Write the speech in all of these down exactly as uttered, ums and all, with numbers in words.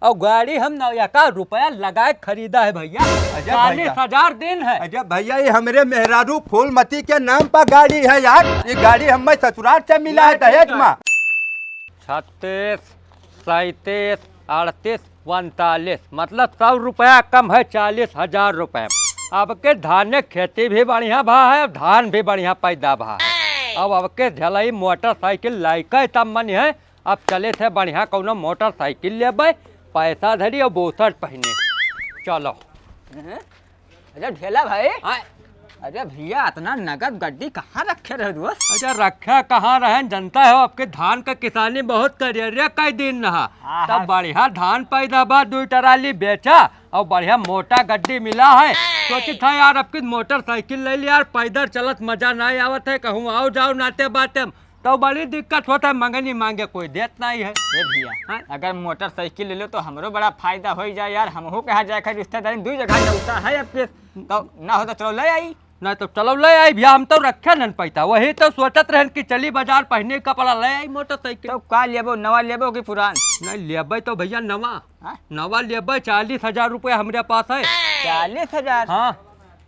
और गाड़ी हम नौयका रुपया लगाए खरीदा है भैया, अरे भैया। चालीस हजार दिन है। अरे भैया, ये हमरे मेहरारू फूलमती के नाम पर गाड़ी है यार, ये गाड़ी हम ससुराल से मिला है दहेज में। छत्तीस, सैंतीस, अड़तीस, उनतालीस, मतलब सौ रुपया कम है, चालीस हजार रुपया। अब के धान खेती भी बढ़िया भा है, धान भी बढ़िया पैदा भा है। अब, अब के झलई मोटरसाइकिल लाइके तब मन है, अब चले थे बढ़िया कौनो मोटरसाइकिल लेबे, पैसा धरी और बोसट पहने। चलो। हैं? अरे ढेला भाई। हाँ। अरे भैया, इतना नगद गड्डी कहाँ रखे रहे दोस्त? अच्छा, रखे कहाँ रहे, जनता है, अब के धान का किसानी बहुत करियरिया कई दिन रहा। हाँ, तब हाँ। बढ़िया धान पैदा बा, दो ट्राली बेचा और बढ़िया मोटा गड्डी मिला है। सोची था यार, अब की मोटरसाइकिल ले ली यार, पैदल चलत मजा नहीं आवत है, कहूँ आओ जाओ नाते बाते, तो बड़ी दिक्कत होता है, मंगनी मांगे कोई देत नहीं है। ए भैया, हाँ? अगर मोटरसाइकिल ले लो तो हमरो बड़ा फायदा हो जाए यार, हमहू कहाँ जाए खाए रिश्तेदारी, दू जगह न्योता है अब के, तो ना हो तो चलो ले आई। ना तो चलो ले आई भैया, हम तो रखे नन पैसा, वही तो सोचत रहन कि चली बाजार पहने कपड़ा ले आई मोटरसाइकिल। तो का लेबो, नवा लेबो कि पुरान? नहीं लेबे तो भैया नवा, हाँ? नवा लेबे, चालीस हजार रुपया हमरे पास है। चालीस हजार? हाँ।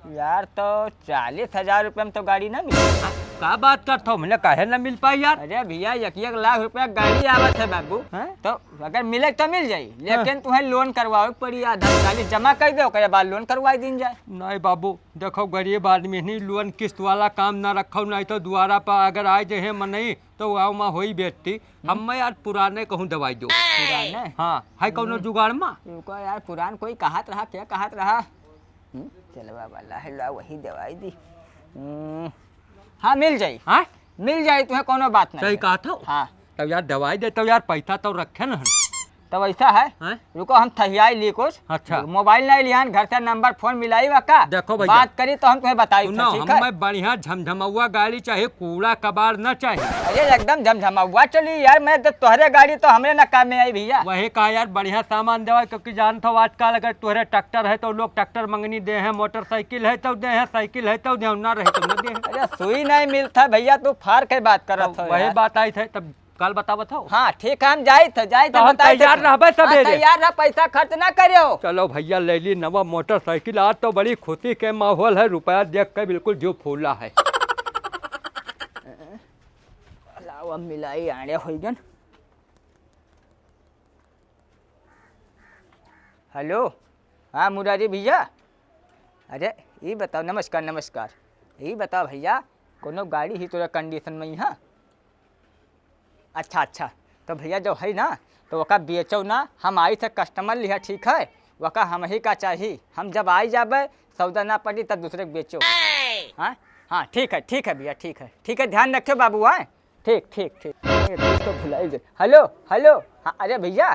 यार, तो चालीस हजार रुपये में तो गाड़ी ना मिले। का बात करत हो? हमने काहे ना मिल पाई यार? अरे भैया, एक एक लाख रुपया गाड़ी आवत है बाबू। हैं? तो अगर मिले तो मिल जाई, हाँ। लेकिन तुम्हें लोन करवावे के पड़ी, आधा चालीस जमा कर दो, ओकरे बाद लोन करवाई दीन जाए। नहीं बाबू, देखो गरीब आदमी नहीं, लोन किस्त वाला काम ना रखो, नहीं तो दुआरा पर अगर आ जाए मनई तो वो आओ माँ होई बेचती। हम्म। हम मैं यार पुराने कहूँ दवाई दो। पुराने? हाँ, है कौनो हम्म। जुगाड़ माँ? रुको यार, पुरान कोई कहत रहा, क्या कहत रहा? हम्म, चलवा वाला है, ला वही दवाई दी। हम्म, हाँ, मिल जाई। हाँ? मिल जाई, तुम्हें कोनो बात नहीं सही है। कहा था? हाँ। तब यार दवाई दे, तब यार पैसा तो रखे न हन। तब ऐसा है, हाँ? रुको, हम थहियाई ली कुछ। अच्छा। मोबाइल नहीं लियान, घर से नंबर फोन मिलाई वा का? देखो भैया। बात करी तो हम तुम्हें बताई सुनो, थे, ठीक है? हमें बढ़िया झमझमौआ गाड़ी चाहिए, कूड़ा कबाड़ ना चाहिए। अरे एकदम झमझमौआ चली यार, मैं तो तोहरे गाड़ी तो हमरे ना काम में आई भैया। वही कहा यार, बढ़िया सामान देवा, क्योंकि जानत हो आजकल अगर तोहरे ट्रैक्टर है तो लोग ट्रैक्टर मंगनी दे हैं, मोटरसाइकिल है तो दे हैं, साइकिल है तो दे, ना रहे तो ना दे हैं। अरे सुई नहीं मिलता भैया, तू फार के बात करत तो हो वही यार। बात आई थे, तब कल बतावत हो। हाँ ठीक है, हम जाइत है, जाइत तो है, हम बताइत है तैयार तू। रहबे हाँ, सवेरे। तैयार रह, पैसा खर्च ना करियो। चलो भैया, ले ली नवा मोटरसाइकिल, आज तो बड़ी खुशी के माहौल है, रुपया देख के बिल्कुल जो फूला है। लाओ, अब मिलाई आड़े होई गन। हेलो, हाँ मुरारी भैया, अरे ई बताओ, नमस्कार नमस्कार, ई बताओ भैया, कोनो गाड़ी ही तोरा कंडीशन में यहाँ? अच्छा अच्छा, तो भैया जो है ना, तो ओका बेचो ना, हम आई थे कस्टमर लिहा, ठीक है, ओका हम ही का चाही, हम जब आई जाबे सौदा ना पड़ी तब दूसरे के बेचो। हाँ हाँ ठीक है, ठीक है भैया, ठीक है, ठीक है, ध्यान रखियो बाबू, हाँ। ठीक ठीक ठीक। अरे, तू तो भुलाई गए। हेलो हेलो, हाँ, अरे भैया,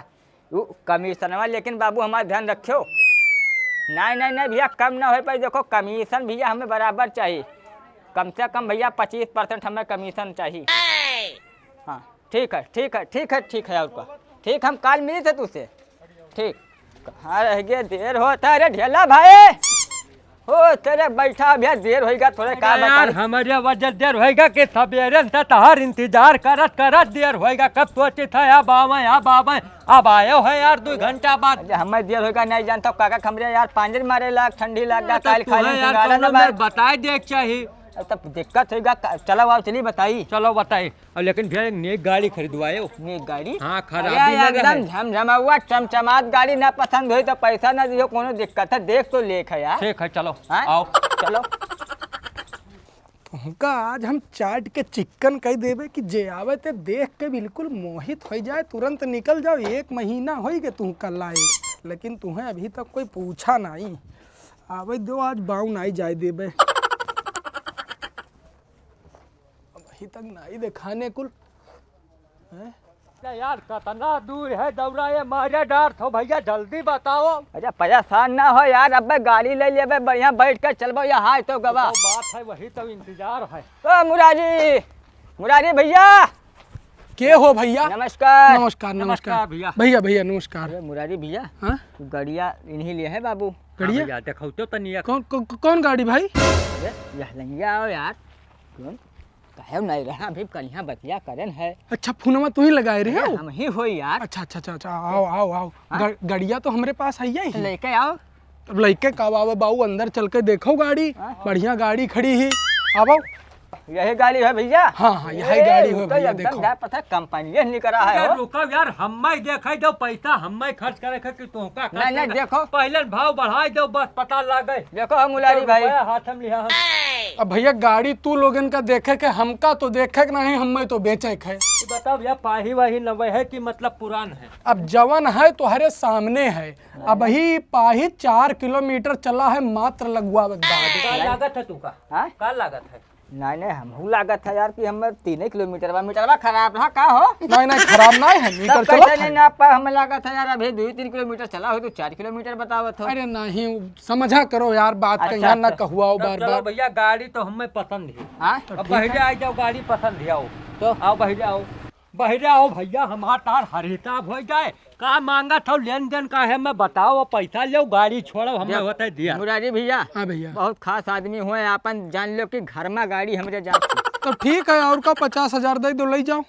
वो कमीशनवा लेकिन बाबू हमार ध्यान रखियो। नहीं नहीं नहीं भैया, कम ना हो पाई। देखो कमीशन भैया हमें बराबर चाहिए, कम से कम भैया पच्चीस परसेंट हमें कमीशन चाहिए। हाँ ठीक है, ठीक है, ठीक है, ठीक है। और का ठीक, हम काल मिली थे तुझसे। ठीक। कहाँ रह गए? देर होता है रे ढेला भाई। हो तेरे बैठा भैया, देर होइगा थोड़े का अरे यार, बताई? हमारे वजह देर होइगा कि सवेरे से तहार इंतजार करत करत देर होइगा। कब सोची था अब आवे, अब आवे, अब आयो है यार दो घंटा बाद। अरे हमें देर होइगा नहीं जानता काका, हमरे यार पांजर मारे लाग, ठंडी लाग गा, तो काल तू खाली है यार, सिंगाड़ा कौनो ना मेर बार। बताए दे के चाही। अरे तब दिक्कत होइगा का-, चलो आओ चली बताई। चलो बताई। अब लेकिन भैया एक नेक गाड़ी खरीदवायो। नेक गाड़ी? हाँ, खराबी अरे ना एकदम रहे। झमझमावा चमचमात गाड़ी ना पसंद होई तो पैसा ना दियो, कोनो दिक्कत है, देख तो लेख है यार। ठीक है, चलो, हाँ? आओ। चलो। तुमका आज हम चाट के चिक्कन कह देबे कि जे आवे ते देख के बिल्कुल मोहित हो जाए, तुरंत निकल जाओ। एक महीना होई के तुमका लाए, लेकिन तुम्हें अभी तक कोई पूछा नहीं। आवे दो, आज बाऊ नहीं जाए देबे। अबही तक नाई देखाने कुल। हैं? अरे यार, कतना दूर है दौरा, ये मारे डार थो भैया, जल्दी बताओ। अच्छा, परेशान ना हो यार, अबे गाड़ी ले लेबे, बढ़िया बैठ के चलबो, ये हाय तो गवा। तो बात है, वही तो इंतजार है। ओ मुरारी, मुरारी भैया। के हो भैया? नमस्कार। नमस्कार, नमस्कार नमस्कार। भैया। भैया, भैया, नमस्कार। अरे मुरारी भैया, हाँ? गड़िया इन्हीं लिए है बाबू। गड़िया? हाँ भैया, देखो तो तनिया। कौन, कौन, कौन गाड़ी भाई? अरे, यह लंगिया आओ यार। कौन? कहे नहीं रहा, अभी कलिया बतिया करेन है। अच्छा, फोनवा तू ही लगाए रहे अरे, हो? हम ही हो यार। अच्छा, अच्छा, अच्छा, अच्छा, आओ, आओ, आओ। हाँ? ग-, गड़िया तो हमरे पास है ही। लेके आओ। अब लइके का आवे बाऊ, अंदर चल के देखो गाड़ी, हाँ? बढ़िया गाड़ी खड़ी ही। आवो। यही गाड़ी है भैया? हाँ, हाँ, यही ए, गाड़ी है रुको, भैया, एकदम देखो। जाए पता कंपनी ये निकरा है अरे हो। रुको यार, हम्मे देखे दो, पैसा हम्मे खर्च करे के कि तुमका खर्च नहीं, नहीं, करे। देखो। पहले भाव बढ़ाई दो, बस पता लागे। देखो हम मुरारी तो भाई। रुपया हाथ में लिया हम। अब भैया गाड़ी तू लोगन का देखे के, हमका तो देखे के नहीं, हम्मे तो बेचे के है। ये बताओ भैया, पाही वाही नवे है कि मतलब पुरान है? अब जवन है तोहरे सामने है। अबही पाही चार किलोमीटर चला है मात्र लगुआ बगदाद। का लागत है तुका? हाँ? का लागत है? नहीं, नहीं, हमहू लागत है यार कि हम तीन किलोमीटर बा, मीटरवा खराब रहा का हो? नहीं, नहीं, खराब नहीं है, मीटर तब चलत कैसे है। नहीं नाप पाए? हमें लागत है यार, अभी दो ही तीन किलोमीटर चला हो तो चार किलोमीटर बतावत हो। अरे नहीं, समझा करो यार बात का, अच्छा, यहाँ ना अच्छा। कहुआओ तब बार चलो बार। भैया, गाड़ी तो हमें पसंद है। हाँ? तो अब ठीक है। बहिरे आ जाओ, गाड़ी पसंद है, आओ। तो? आओ बहिरे आओ। बहिरे आओ भैया, हमार तार हर हिसाब हो जाए। का मांगत हो, लेन देन का है, मैं बताओ, पैसा लेओ, गाड़ी छोड़ो, हमें देख, होते दिया। मुरारी भैया, हाँ भैया। बहुत खास आदमी हुए, आपन जान लो कि घर में गाड़ी हमरे जात है। तो ठीक है, और का पचास हजार दे दो, ले जाओ।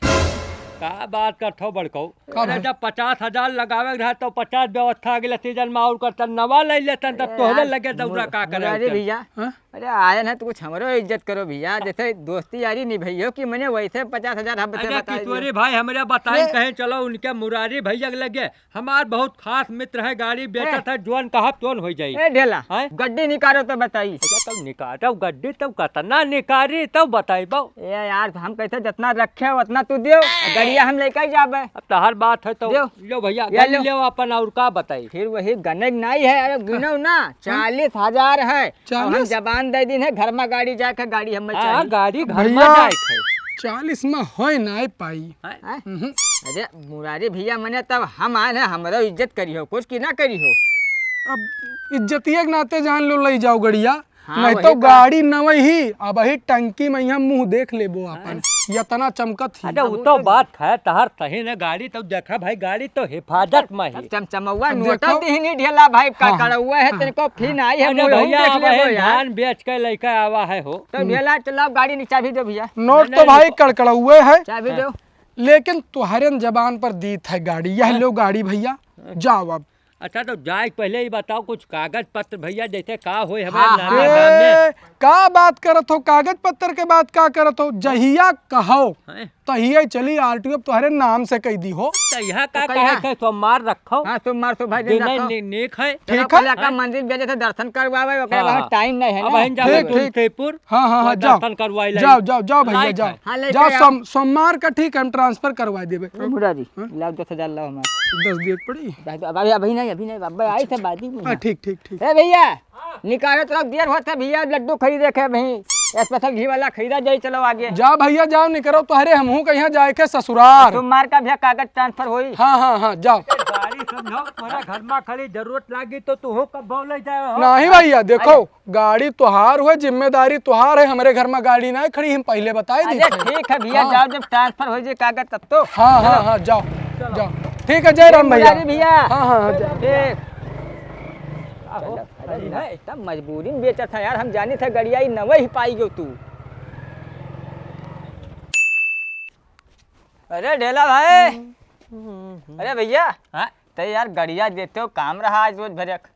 का बात करत हो बड़कऊ? का अरे भाई? जब पचास हजार लगावे के रहा तो पचास व्यवस्था अगले सीजन में और करतन, नवा ले लेतन, तब अरे तोहरे यार, लगे दौरा मुर-, का करे मुरारी होतन? भैया, हाँ? अरे आयन है तो कुछ हमरो इज्जत करो भैया, जैसे दोस्ती यारी निभाइयो कि मने वैसे पचास हजार हम से अरे बताई किशोरी दियो। भाई, हमरे बताई ए। कहे चलो उनके मुरारी भैया के लगे, हमार बहुत खास मित्र है, गाड़ी बेचत ए। है, जोन कहब तोन हो जाई। ए ढेला, हैं? गड्डी निकालो तो बताई। अच्छा तब निकालो गड्डी, तब कतना निकारी तब बताई बाऊ। ए यार, हम कैसे जितना रखे उतना तू दियो, गड़िया हम लेके ही जाबे। अब तहार बात है तो दियो। लो भैया, या गन लो। लेओ अपन, और का बताई? फिर वही गने के नाई है, अरे गिनो ना, हाँ? चालीस हजार है। अब हम चालीस? जबान दे दिन है, घर में गाड़ी जाके गाड़ी हमें हाँ, चाहिए। गाड़ी घर में भैया, जाए के है। चालीस में होए ना पाई। हैं? हैं? हम्म। अरे मुरारी भैया, मने तब हम आए हैं, हमरो इज्जत करी हो, कुछ की ना करी हो। अब इज्जतिये के नाते जान लो, ले जाओ गड़िया। हाँ, नहीं वही तो तो। गाड़ी नवही, अबही टंकी में यहाँ मुँह देख लेबो आपन, हाँ। यतना चमकत ही। अरे, उ अब तो तो बात है, तहार सही ने, गाड़ी तो देखा भाई, गाड़ी तो हिफाजत में ही। चमचमौआ अब नोटा देखो। दिहनी ढेला भाई, का हाँ, हाँ। कड़ौआ है, हाँ। तेरे को फिर हाँ। आई है, अरे मुँह भैया, देख अब लेबो है यार। धान बेच के लइके आवा है हो। तो हम्म। ढेला चलाओ, गाड़ी नी चाबी दो भैया। नोट नहीं, तो नहीं, भाई नहीं। कड़कड़ौए है, चाबी हाँ। दो। लेकिन तुहरे जबान पर दीत है गाड़ी, यह हाँ। लो गाड़ी भैया, हाँ। जाओ अब। अच्छा, तो जाए के पहले ही बताओ, कुछ कागज पत्र भैया, जैसे का होए हमारे हाँ, नाना हाँ। गाँव में? ए, का बात करत हो? कागज पत्र के बात का करत हो? जहिया कहो, हैं? तहिया चली आर टी ओ, अब तोहरे नाम से कह दी हो। तो यहाँ का तो कहे कहा। थे, सोमवार रखो। हाँ, सोमवार, सोमवार दिन दिन रखो। नि-, नीक है। चलो, ठीक है। पहले का हैं? मंदिर भेजे थे, दर्शन करवावे, ओकरे हाँ, बाद हाँ। टाइम नहीं है अब ना। हम जावे ठीक, ठीक। तुलसीपुर, हाँ, हाँ, हाँ, वहाँ जाओ। दर्शन करवाई लाई। जाओ, जाओ, जाओ भैया, लाइक जाओ। है। हाँ, लेके जाओ, आओ। सोम-, सोमवार का ठीक है, हम ट्रांसफर करवा देबे। ए, मुरारी, हाँ? लाओ दस हजार लाओ हमारे। दस दिए के पड़ी? दस, अब अभी, अभी नहीं, अभी नहीं, बाबा, आई थे बाजी में। हाँ, ठीक, ठीक, ठीक। ए भैया, निकालो तो देर होत है भैया, लड्डू खरीदे के भाई, स्पेशल घी वाला खरीदा जाई, चलो आगे। जा भैया, जाओ, निकरो, तोहरे हमहू के यहाँ जाए के ससुरार। सोमवार का भैया कागज ट्रांसफर होई। हाँ, हाँ, हाँ, जाओ। गाड़ी समझो, तोहरा घर में खड़ी, जरूरत लागी तो तू हो कब बोले जाए हो? नहीं भैया, देखो, अरे। गाड़ी तोहार हुए, जिम्मेदारी तोहार है, हमरे घर में गाड़ी ना खड़ी, हम पहले बताए दी अरे थे। ठीक है भैया, हाँ। जाओ, जब ट्रांसफर हो जाए कागज तब तो। हाँ, हाँ, चलो। हाँ, जाओ, चलो। जाओ। ठीक है, जय राम भैया। मुरारी भैया। हाँ, हाँ, हाँ, जय। ठीक। आहो, चलो, अरे अरे ना, इतना मजबूरी में बेचत है यार, हम जानी थे गड़िया ही नवे ही पाई गयो तू। अरे ढेला भाई, अरे भैया, हाँ? ते यार गड़िया देते हो, काम रहा आज रोज भर एक।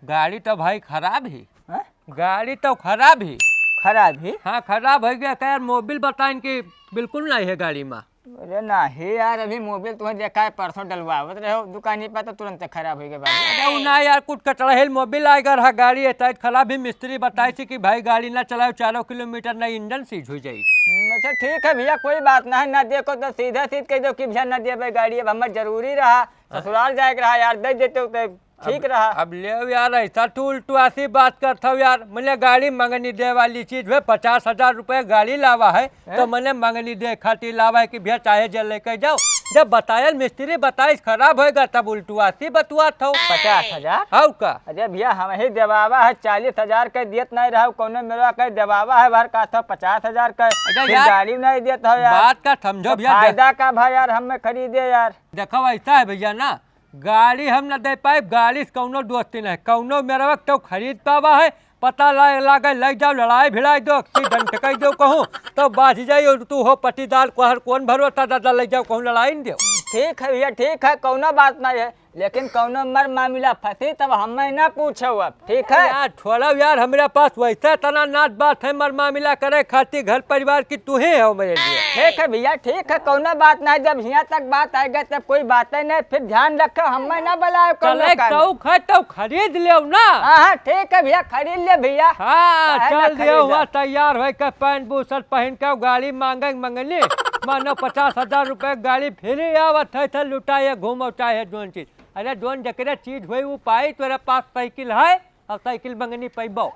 गाड़ी तो भाई खराब ही। हैं? गाड़ी तो खराब ही। खराब ही? हाँ, खराब हो गया। का यार, मोबिल बताइन कि बिल्कुल नहीं है गाड़ी में। अरे नहीं यार, अभी मोबिल तुम्हें देखा है, परसों डलवावत रहे हो दुकानी पर तो तुरंत खराब हो गया भाई। अरे उ ना यार, कुछ कचड़हेल मोबिल आएगा रहा, गाड़ी है टाइट खराब ही। मिस्त्री बताई थी कि भाई गाड़ी ना चलाओ, चारों किलोमीटर ना इंजन सीज हो जाई। हम्म, अच्छा ठीक है भैया, कोई बात ना है, ना देखो तो सीधा सीध कह दो कि भैया ना देबे गाड़ी, अब हमें जरूरी रहा, ससुराल जाए के रहा यार, दे देते हो तो ठीक अब, रहा। अब ले यार, ऐसा तू उल्टू आसी बात करत हो यार। मने गाड़ी मंगनी दे वाली चीज हुए, पचास हजार रुपये गाड़ी लावा है, हैं? तो मने मंगनी दे खातिर लावा है कि भैया चाहे जे लेके जाओ। जब बतायल मिस्त्री बताइस खराब होएगा तब उल्टू आसी बतुआत हो। पचास हजार? हाउ का? अरे भैया हम ही देवावा है, चालीस हजार के दियत नहीं रहो, कौनो मेरा के देवावा है भर का था पचास हजार का, अरे फिर यार, गाड़ी नहीं देत हो यार। बात का समझो तो भैया, फायदा का भाई यार हमें खरीदे यार। देखो ऐसा है भैया ना, गाड़ी हम न दे पाइब, गाड़ी से कौनो दोस्ती नहीं, कौनो मेरवा तो खरीद पावा है, पता ला-, लागे, लइ जाओ, लड़ाई भिड़ाई दो, कि डंटकाई दो कहूँ, तो बाज जाई और तू हो पटीदार, कोहर कौन भरोसा दादा, लइ जाओ कहूँ लड़ाई न दो। ठीक है भैया, ठीक है, कौनो बात नहीं है, लेकिन कौनो मर मामला फंसी तब हमें ना पूछो अब, ठीक है? यार, छोड़ो यार, हमरा पास वैसे इतना नाच बात है, मर मामला करे खातिर घर परिवार की तू ही हो मेरे लिए। ठीक है भैया, ठीक है, कौनो बात नहीं, जब हियाँ तक बात आ गई तब कोई बात ही नहीं, फिर ध्यान रखो, हमें ना बुलाओ कौनो चले काम। तऊ खा, तऊ खरीद लेव ना। हाँ, हाँ, ठीक है भैया, खरीद ले भैया। हाँ, काहे ना चल दियो खरीदा? हुआ तैयार होए के पैंट बुशर्ट पहन के गाड़ी मांगे मंगनी, मानो पचास हजार रुपए के गाड़ी फ्री आवत है, तो लुटाए घूमो चाहे जोन चीज। अरे जोन जकरे चीज होई उ पाई, तोरे पास साइकिल है और साइकिल मंगनी पैबो।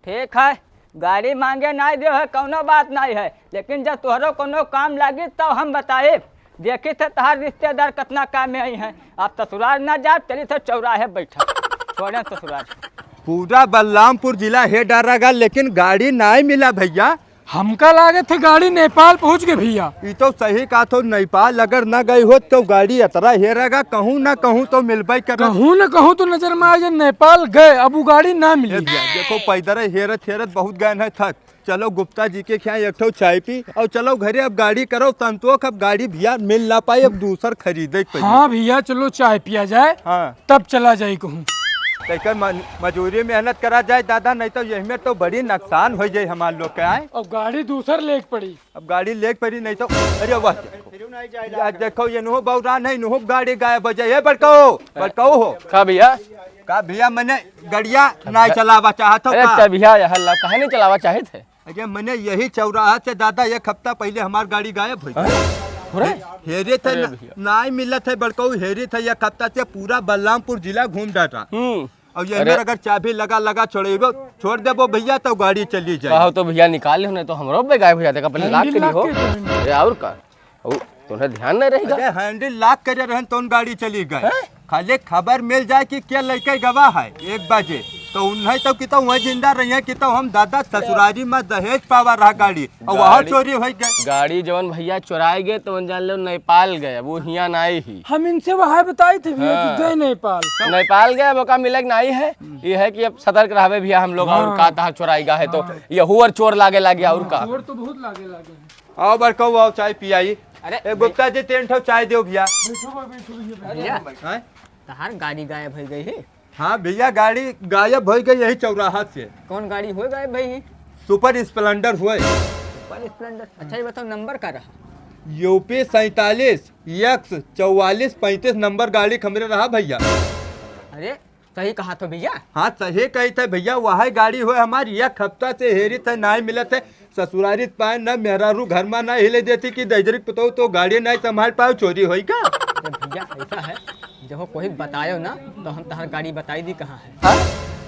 ठीक है, गाड़ी मांगे नाई दे है, कौनो बात नाई है, लेकिन जब तोहरो कोनो काम लागी तब हम बताइब। देखी थे तहार रिश्तेदार कितना काम में आई हैं। आप ससुराल ना जाब, चली थे चौराहे बैठा, छोड़े ससुराल। पूरा बलरामपुर जिला हे डरा गा, लेकिन गाड़ी नाई मिला भैया। हमका लागे थे गाड़ी नेपाल पहुँच गए भैया। ई तो सही कहा थो, नेपाल अगर ना गई होत तो गाड़ी अतरा हेरेगा, कहूँ ना कहूँ तो मिलबे कर। कहूँ ना कहूँ तो नजर में आ जाए, नेपाल गए, अब वो गाड़ी ना मिली। ए भैया, देखो पैदल हेरत हेरत बहुत गए हैं थक। चलो गुप्ता जी के खियाँ एक ठो चाय पी और चलो घरे। अब गाड़ी करो संतोष, अब गाड़ी भैया मिल ना पाई, अब दूसर खरीदे के पड़ी। हाँ भैया, चलो चाय पिया जाए, हाँ। तब चला जाए कहूँ। तो एकर मन-, मजूरी मेहनत करा जाए दादा, नहीं तो यही में तो बड़ी नुकसान हो जाए हमार लोग के आए। अब गाड़ी दूसर लेके पड़ी। अब गाड़ी लेके पड़ी नहीं तो, अरे वाह, या देखो ये नुहो बौरा नहीं, नुहो गाड़ी गायब हो जाए। ए बड़काऊ, बड़काऊ हो। का भैया? का भैया, मने गड़िया ना चलावा चाहत हो अरे का? का भैया, यह ला काहे नहीं चलावा चाहत है? अरे मने यही चौराहा से दादा एक हफ्ता पहले हमार गाड़ी गायब हो गई। हो रहा है? हेरे थे अरे ना, भैया। नाई मिलत है बड़काऊ, हेरे थे एक हफ्ता से पूरा बलरामपुर जिला घूम डाटा। हम्म। और ये अरे। अंदर अगर चाबी लगा लगा छोड़ेबो, छोड़ देबो भैया तो गाड़ी चली जाए। कहो तो भैया निकाल लियो, नहीं तो हमरो पे गायब हो जाते का, पहले लॉक हैंडल करी लॉक हो। के तो हैंडल। अरे और का? ओ, तोहरा ध्यान नहीं रहेगा। अरे हैंडल लॉक करे रहन तौन गाड़ी चली गए। हैं? खाली खबर मिल जाए कि क्या लइके गवा है एक बजे, तो उन्हें तो कितो वहीं जिंदा रही है, कितो हम दादा ससुरारी में दहेज पावा रहा गाड़ी और वहाँ गाड़ी, चोरी हो गए। गाड़ी जवन भैया चुराए गए तो जान लो नेपाल गए, वो हियाँ नाई ही। हम इनसे वहाँ बताई थे भैया कि हाँ। गए नेपाल। नेपाल गए, मौका मिले कि नाई है। ये है कि अब सतर्क रहबे भैया हम लोग, और हाँ। का तहाँ चुराई गा है तो हाँ। यहू और चोर लागे लागे और का। चोर तो बहुत लागे लागे हैं। आओ बड़काऊ, आओ चाय पियाई। अरे ए, गुप्ता जी, तीन ठो चाय दो भैया। बैठो बा, बैठो भैया, बैठो। भैया, हैं? तहार गाड़ी गायब हो गई है। हाँ भैया, गाड़ी गायब हो गई यही चौराहा से। कौन गाड़ी हो गायब भाई? सुपर स्प्लेंडर हुए। सुपर स्प्लेंडर। अच्छा, ये बताओ, नंबर का रहा? यूपी सैंतालीस एक्स चौवालीस पैंतीस नंबर गाड़ी हमरे रहा भैया। अरे, सही कहा तो भैया। हाँ, सही कही थे भैया, वह गाड़ी हो हमारी, एक हफ्ता से हेरी थे, नाई मिलत है। ससुरारी पाए न मेहरारू घर में ना हिले देती कि दैजरिक पुतौ तो गाड़ी नहीं संभाल पाओ, चोरी होई का? अरे भैया, ऐसा है, जब कोई बतायो ना, तो हम तहार गाड़ी बताई दी कहाँ है। हाँ?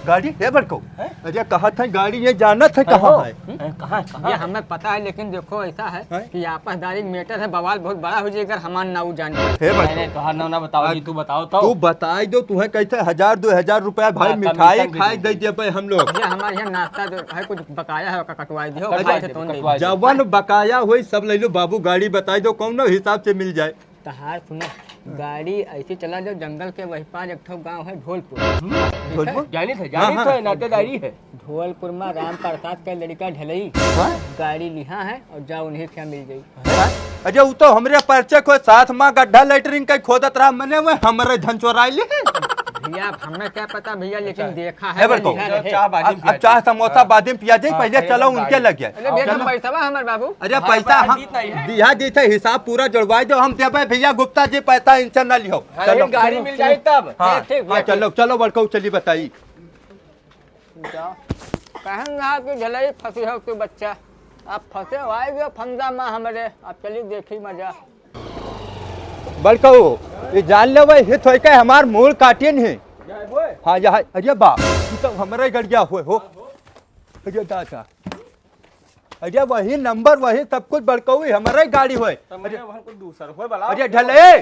गाड़ी? हे बड़काऊ। हैं? अरे, कहा था गाड़ी ये जानत है कहाँ है? हम्म? हैं, कहाँ, कहाँ ये है? हमें पता है, लेकिन देखो, ऐसा है हैं? कि आपसदारी मैटर है, बवाल बहुत बड़ा हो जाए, अगर हमार ना उ जान पाए। हे बड़काऊ। नहीं, नहीं, तोहार नाम ना बताओ जी, तू बताओ तो। तू बताई दो, तुम्हें कैसे हजार दो हजार रुपया भाई हाँ, मिठाई कमीशन भी खाए दे दे। देबे हम लोग। ये हमारे यहाँ नाश्ता जो है, कुछ बकाया है, ओका कटवाई दियो, कटवाई खाए दे, तो नहीं। कटवाई दे। जवन बकाया होई, सब ले लो बाबू, गाड़ी बताई दो, कौनो हिसाब से मिल जाए। तहार सुना, गाड़ी ऐसे चला जाओ जंगल के वही पार एक ठो गांव है ढोलपुर। हम्म, ठीक है? ढोलपुर? जानी थे, हाँ, जानी हाँ। तो है, नातेदारी है। ढोलपुर में राम प्रसाद का लड़का ढलई हाँ? गाड़ी लिहा है और जाओ उन्हीं से मिल जाई। हाँ? अरे वो तो हमरे परिचय को साथ में गड्ढा लेटरिन के खोदत रहा, मने वो हमरे धन चोराई ले। भैया, अब हमें क्या पता भैया, लेकिन अच्छा। देखा है, ए, बड़को, लिहा रहे। चाह बाद में अब पिया चाह जाए। समोसा हाँ। बाद में पिया जाए, हाँ, पहले पहले चलो हम उनके गाड़ी लग जाए। अरे भैया, चलो। पैसा हमार बाबू। अरे हाँ, पैसा हम बातचीत नहीं है। दिया दी थे, हिसाब पूरा जोड़वाई दो, हम देबे भैया गुप्ता जी पैसा, इनसे ना लियो। हाँ, चलो। लेकिन गाड़ी मिल जाए तब। हाँ, ठीक, ठीक, हाँ, ठीक। चलो, चलो बड़को, चली बताई। जा। कहन रहा कि ढलई फंसी हो तू बच्चा, अब फंसे हो, आए गए फंदा माँ हमरे, अब चली देखी मजा। बड़कऊ, ये जान ले भाई, हित होई के हमार मूल काटिन है। हाँ, यहाँ, अरे बा, तू तो हमरे गड़िया हुए हो। अरे दादा, अरे वही नंबर, वही सब कुछ बड़कऊ, हमरे गाड़ी हुए। तो मैं अरे, वहाँ कुछ दूसर हुए बला। अरे ढले,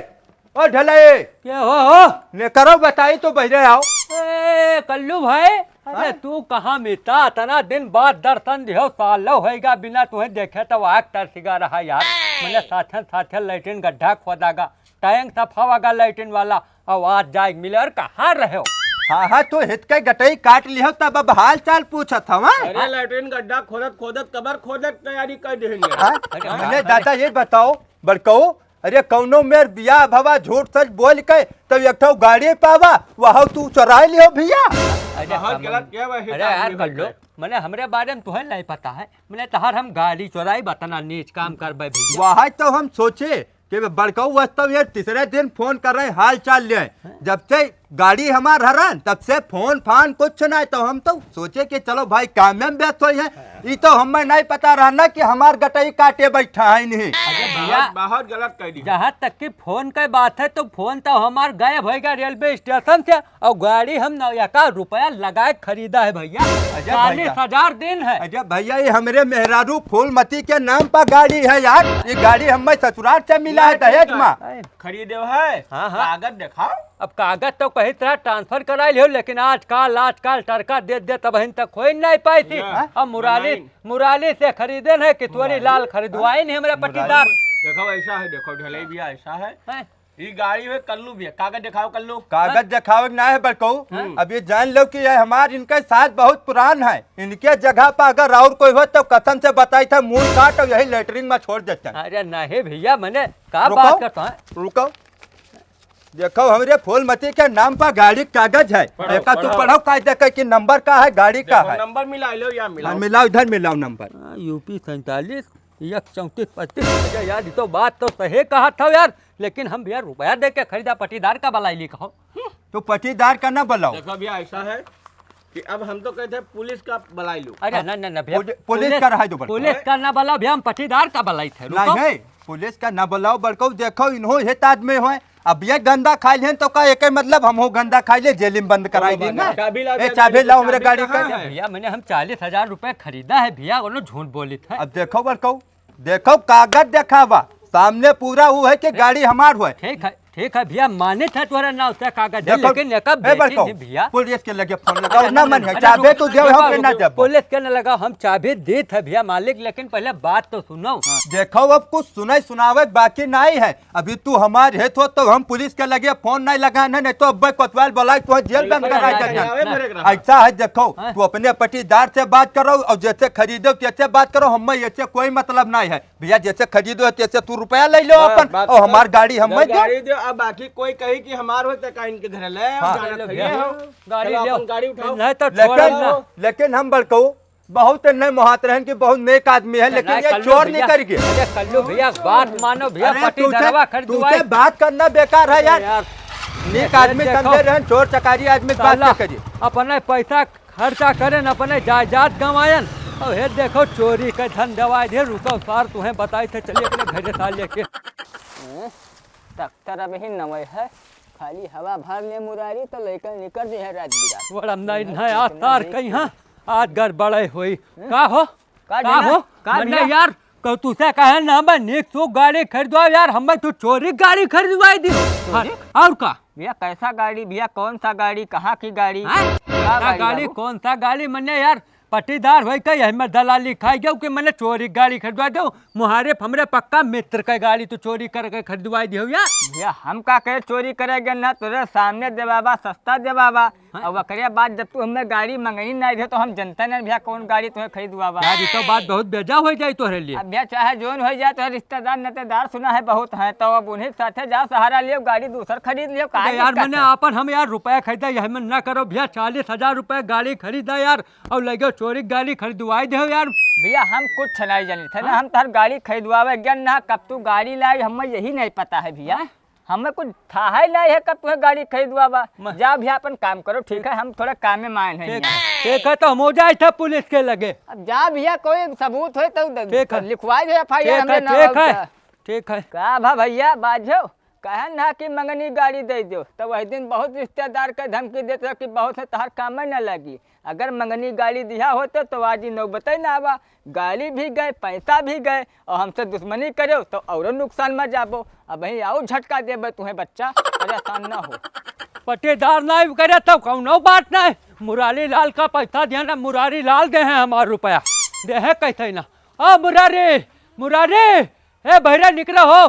ओ ढले। के हो, हो? ने करो बताई तो बहरे आओ। ए, कल्लू भाई, अरे हाँ? तू कहाँ मिलता? इतना दिन बाद दर्शन दिहो, सालो होएगा बिना तुहे देखे तो आग तरसिगा रहा यार। मने साथे साथे लैट्रिन गड्ढा खोदागा, टैंक सफावागा लैट्रिन वाला, और आज जाए मिले, और कहाँ रहे हो? हाँ, हाँ, तू हित के गटई काट लिहो, तब अब हाल चाल पूछत हवा। अरे, लैट्रिन गड्ढा खोदत खोदत कबर खोदत तैयारी कर देहनी। हाँ? अरे, मने दादा, ये बताओ, बड़कऊ, अरे, कौनो मेर बियाह भवा, झूठ सच बोल के, तब एक ठो गाड़ी पावा, वह तू चुराई लिहो भैया। अरे, बहुत कमल, गलत किया, वही अरे काम यार, नहीं कर लो। होता। मने हमरे बारे में तुहे नहीं पता है, मने तहार हम गाड़ी चुराई, बतना नीच काम करबे भैया। वही तो हम सोचे कि बड़कऊ वास्तव ये तीसरे दिन फोन कर रहे, हाल चाल ले। हाँ। जब से गाड़ी हमार हरन, तब से फोन फान कुछ नहीं, तो हम तो सोचे कि चलो भाई काम में व्यस्त होई है। हाँ। ई तो हमें नहीं पता रहना कि हमार गटई काटे बैठा है नहीं। अरे भैया, बहुत, बहुत गलत कह दी। जहाँ तक कि फोन के बात है, तो फोन तो हमार गायब होइगा रेलवे स्टेशन से, और गाड़ी हम नौयका रुपया लगाए खरीदा है भैया। अरे भैया। चालीस हजार दिन है। अरे भैया, ये हमरे मेहरारू फूलमती के नाम पर गाड़ी है यार। ये गाड़ी हमें ससुराल से मिला है, दहेज में। खरीदे है? हाँ, हाँ। कागज दिखाओ। अब कागज तो कही तरह ट्रांसफर कराई लियो, लेकिन आजकल, आजकल टरका दे दे, तब हिन तक खोई नहीं पाई थी। या, अब मुराली, बनाई। मुराली से खरीदे नहीं कि तोरी मुराली? लाल खरीदवाई नहीं हमारे मुराली। पट्टीदार। देखो ऐसा है, देखो ढलई भी ऐसा है। हैं? ये गाड़ी है कल्लू भी है, कागज दिखाओ कल्लू। कागज हाँ? दिखावे के ना है बड़कऊ। हाँ? अब ये जान लो कि ये हमार इनका साथ बहुत पुरान है। इनके जगह पर अगर और कोई हो तो कसम से बताई था, मुंह काट और यही लेटरिन में छोड़ देते हैं। अरे नहीं भैया, मने का रुको, बात करता है? रुको। देखो, हमरे फूलमती के नाम पर गाड़ी के कागज है। पढ़ो, एका तू पढ़ो। पढ़ो, का देखे कि नंबर का है, गाड़ी का देखो, है। नंबर मिला लो या मिलाओ। हाँ, मिलाओ, इधर मिलाओ नंबर। हाँ, यूपी सैंतालीस, एक चौंतीस पच्चीस। अरे यार, ये तो बात तो सही कहा था यार, लेकिन हम भैया रुपया दे के खरीदा, पट्टीदार का बलाई ली कहो। तो पट्टीदार का ना बुलाओ। देखो भैया, ऐसा है कि अब हम तो कहते हैं पुलिस का बुलाई लो। अरे हाँ। ना, ना, ना भैया, पुलि-, पुलिस पुलिस, का रहा दो बड़कऊ। पुलिस का ना बुलाओ भैया, हम पट्टीदार का बुलाई थे। रुको। नहीं, पुलिस का ना बुलाओ बड़कऊ, देखो इन्हों हित आदमी होए, अब ये गंदा खाई लेन तो का एक मतलब हम हो गंदा खाई ले, जेल में बंद कराई दी ना। चाबी लाओ ए, भैया, चाबी गाड़ी लाओ की, हमरे चाबी गाड़ी कहाँ का। है? भैया, मने हम चालीस हजार रुपया खरीदा है भैया, वो झूठ बोली था। अब देखो बड़कऊ, देखो कागज देखावा, सामने पूरा वो है कि गाड़ी हमार हुआ है। ठीक है, ठीक है भैया, मानित है तोहरा नाव से कागज है, देखो, लेकिन एका ए बेटी बड़कऊ, नहीं भैया। पुलिस के लगे फोन लगाओ, अरे ना ना, मन है, अरे चाबी रुको, तू देव रुको, हम के ना रुको, देबो। पुलिस के न लगाओ, हम चाबी दीत है भैया मालिक, लेकिन पहले बात तो सुनो। हाँ, देखो अब कुछ सुनाई सुनावे के बाकी नहीं है, अभी तू हमार हित हो तो हम पुलिस के लगे फोन नहीं लगान है, नहीं तो अब कोतवाल बुलाई तो जेल बंद कराई देते हैं। ऐसा है देखो, हाँ। तू अपने पट्टीदार से बात करो और जैसे खरीदो तैसे बात करो, हमें ऐसे कोई मतलब नहीं है। भैया, जैसे खरीदो है, तैसे तू रुपया ले लो बस, अपन, बात और खत्म। हमार गाड़ी हम ले दे। गाड़ी दे, अब बाकी कोई कही कि हमार हो, तो का इनके घर ले, हम हाँ। जानत ले लो है, भैया, ये हो। गाड़ी चलो, ले अपन लो। गाड़ी उठाओ। नहीं तो छोड़ो लेकिन, ना। लेकिन हम बड़कऊ बहुत नहीं मोहात रहन कि बहुत नेक आदमी है, लेकिन नहीं, ये कल्लू चोर भैया, निकल गए। अरे कल्लू भैया, बात मानो भैया, अरे पट्टीदारवा तुझे, खरीदवाई। तुझे बात करना बेकार है अरे यार। यार। नेक ये आदमी देखो। समझे रहन, चोर चकारी आदमी बात साला, ना करिए। अपने पैसा खर्चा करेन, अपने जायदाद गंवायन, और हे देखो चोरी के धन दवाई दे। रुको सार, तुम्हें बताई थे, चलिए अपने घरे सार लेके। हैं? ट्रैक्टर अबही नवे है, खाली हवा भर ले मुरारी तो लइका निकल जे है रात बिरात। बड़ा नहीं, नहीं, आज सार कहीं, हाँ, आज गड़बड़े होई। हैं? का हो? का का भैया? हो? का मने भैया? यार, कहूँ तुसे कहे ना, मैं नीक सूख गाड़ी खरीदवा यार, हमें तू चोरी गाड़ी खरीदवाई दी। चोरी? हाँ, और का? भैया, कैसा गाड़ी भैया, कौन सा गाड़ी, कहाँ की गाड़ी? हाँ? का का गाड़ी गाड़ी, बाबू? कौन सा गाड़ी? मने यार, पट्टीदार होई के यही में दलाली खाई गयो कि मने चोरी गाड़ी खरीदवा दो। मुहारे हमरे पक्का मित्र के गाड़ी तू चोरी करके खरीदवाई दियो यार। भैया, हम का करे चोरी करे गए ना, तोरे सामने देवाबा, सस्ता देवाबा। हाँ। और ओकरे बाद जब तू हमें गाड़ी मंगनी नहीं दे तो हम जनते नहीं भैया कौन गाड़ी तुम्हें खरीदवाबा। यार, ये तो बात बहुत बेजा हो जाए तोहरे लिए। अब भैया, चाहे जोन हो जाए, तो रिश्तेदार नातेदार सुना है बहुत है, तो अब उन्हीं के साथे जाओ, सहारा लियो, गाड़ी दूसर खरीद लियो, काहे अरे यार, दिक्कत मने है? आपन हम यार रुपया खरीदा, यही में ना करो भैया, चालीस हजार रुपया गाड़ी खरीदा यार, और लगे चोरी गाड़ी खरीदवाई दे यार। भैया, हम कुछ नहीं जानी थे ना, हाँ? हम तोहर गाड़ी खरीदवावे गन ना, कब तू गाड़ी लाई, हमें यही नहीं पता है भैया। हाँ? हमें कुछ था है नहीं है, कब तुम्हें गाड़ी खरीदवावा। मैं जा भैया, अपन काम करो, ठीक है, हम थोड़ा काम में मायन है ठीक, यहाँ। ठीक है, तो हम हो जाए था पुलिस के लगे। अब जा भैया, कोई सबूत होए तो द-, ठीक है। लिखवाई दे एफ आई आर ठीक हमरे है, नाम ठीक है, पर। ठीक है। का भा भैया, बाजो, कहन ना कि मंगनी गाड़ी दे दो, तो वही दिन बहुत रिश्तेदार के धमकी देते हो कि बहुत है, तोहर काम में न लगी। अगर मंगनी गाड़ी दिया होते तो आज ई नौबते ना आवा। गाड़ी भी गए, पैसा भी गए, और हमसे दुश्मनी करे तो औरो नुकसान में जाबो। अबहीं आओ झटका देबे तुम्हें बच्चा, परेशान ना हो। पट्टीदार नहीं करे तो कौनो बात नहीं, मुरारी लाल का पैसा दिया ना, मुरारी लाल दे हैं हमार रुपया, दे हैं कहते ना। ओ मुरारी, मुरारी, ए बहिरा निकला हो,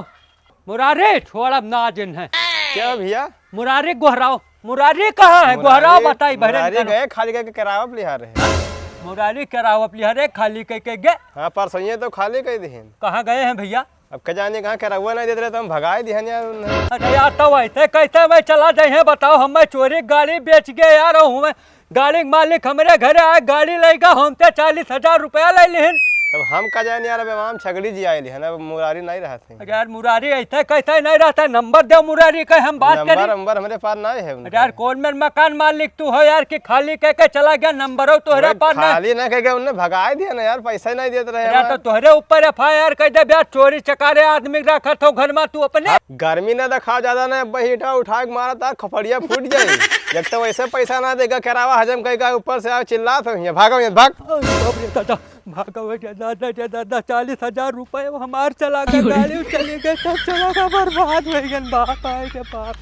मुरारी छोड़ब ना आज इन्हें। क्या भैया? मुरारी गोहराव, मुरारी कहाँ है? गोहराव मुरारी, बताई, बहरे मुरारी निकालो। गए खाली कइके केरावा पे लिहा रहे। मुरारी केरावा पे लिहा रहे, खाली कइके गे। हाँ, परसों ये तो खाली कइ दिहिन। कहाँ गए हैं भैया? अब का जानी कहाँ केरावा नहीं देत रहे, तो हम भगाए दिहन यार उन्हें। अरे यार, तो वैसे कैसे मैं चला जाए हैं बताओ, हम मैं चोरी गाड़ी बेच गए यार, और हमें गाड़ी के मालिक हमरे घरे आए, गाड़ी लइगा, हमसे चालीस हजार रुपया ले लिहिन। तब हम का जानी यार, अब हम छगड़ी जी आए लिहन, अब मुरारी नहीं रहत है। अरे यार, मुरारी ऐसे कैसे नहीं रहता है? नंबर दे मुरारी के, हम बात नंबर, करी। नंबर हमरे पास नहीं है उनका। अरे यार, कौन मेर मकान मालिक तू हो यार कि खाली कइके चला गया, नंबरो तोहरे वही पास नहीं। खाली ना कइके उन्हें भगाए दिया ना यार, पैसा ही नहीं देत रहे अरे यार, हमार। तो तोहरे ऊपर एफ आई आर कइ देब यार, चोरी चकारे आदमी रखत हो घर में तू अपने। हाँ, गर्मी ना दिखाओ ज्यादा ना, बैठा उठा के मारा तार खपड़िया फूट जाई। एक तो वैसे पैसा ना देगा, केरावा हजम कइके ऊपर से आओ चिल्लात हो, यहाँ भागो, यहाँ भाग। अरे बाप रे दादा, भागो रे दादा, रे दादा, चालीस हजार रुपये वो हमार चला गए, गाड़ी चली गई, सब चला गया, बर्बाद हो गए, बाप आए के बाप।